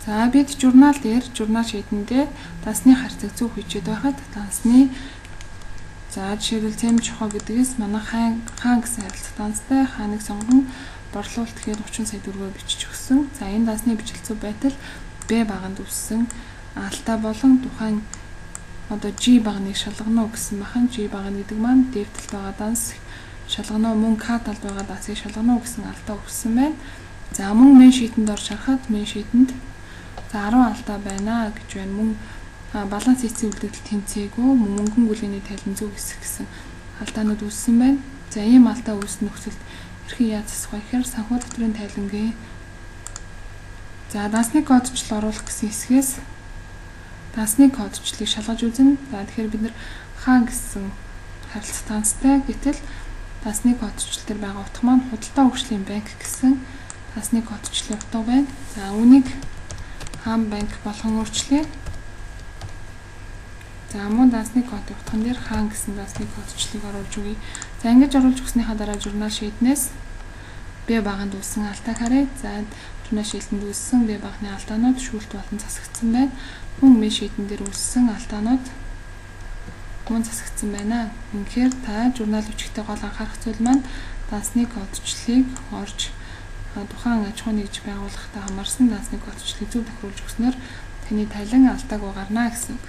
За бид журнал дээр журнал sheet-эндээ дансны харьцаг зөв хийчихэд байхад дансны за жишээлбэл Цэмжхо гэдгээс манай хаан хаан гэсэн харилцах данстай хааныг сонгон борлуулалт гэхээр 30 сая төгрөгөөр бичиж өгсөн. За энэ дансны бичлэл зөв байтал Б баганд үүссэн алдаа болон тухайн одоо G багныг шалгана уу гэсэн бахан. G багна гэдэг маань дээд талд байгаа данс шалгана уу, мөн К талд байгаа дансыг шалгана уу гэсэн алдаа өгсөн байна. За мөн main sheet-энд орж харахад main sheet-энд за 10 алдаа байна гэж байна. Мөн баланс эцсийн үлдэгдэл тэнцээгүй, мөнгөн гүлгээний тайлан зөв хэсэг гэсэн алдаанууд үүссэн байна. За ийм алдаа үүссэн нөхцөлд хэрхэн яаж засах вэ гэхээр санхүү даатгын тайлангийн за дансны кодчлол оруулах гэсэн хэсгээс дансны кодчлолыг шалгаж үзнэ. За тэгэхээр бид нар хаан гэсэн харилцах данстай, гэтэл дансны кодчлол дээр байгаа утга маань худалдаа хөгжлийн банк гэсэн дансны кодчлолын утга байна. За үүнийг хаан банк болгон өөрчлөе. За мөн дансны кодын утган дээр хаан гэсэн дансны кодчлолыг оруулж өгье. За ингэж оруулж өгснийхаа дараа журнал sheet-нээс Б баганд үүссэн алдааг харъя. За журнал sheet-энд үүссэн Б багны алдаанууд шүүлт болон засагдсан байна. Мөн main sheet-эн дээр үүссэн алдаанууд мөн засагдсан байна. Үнэхээр та журнал бичихдээ гол анхаарах зүйл маань дансны кодчлолыг орж тухайн аж ахуй нэгж байгууллагатай хамаарсан дансны кодчлолыг зөв тохируулж өгснөөр таны тайлан алдаагүй гарна гэсэн үг.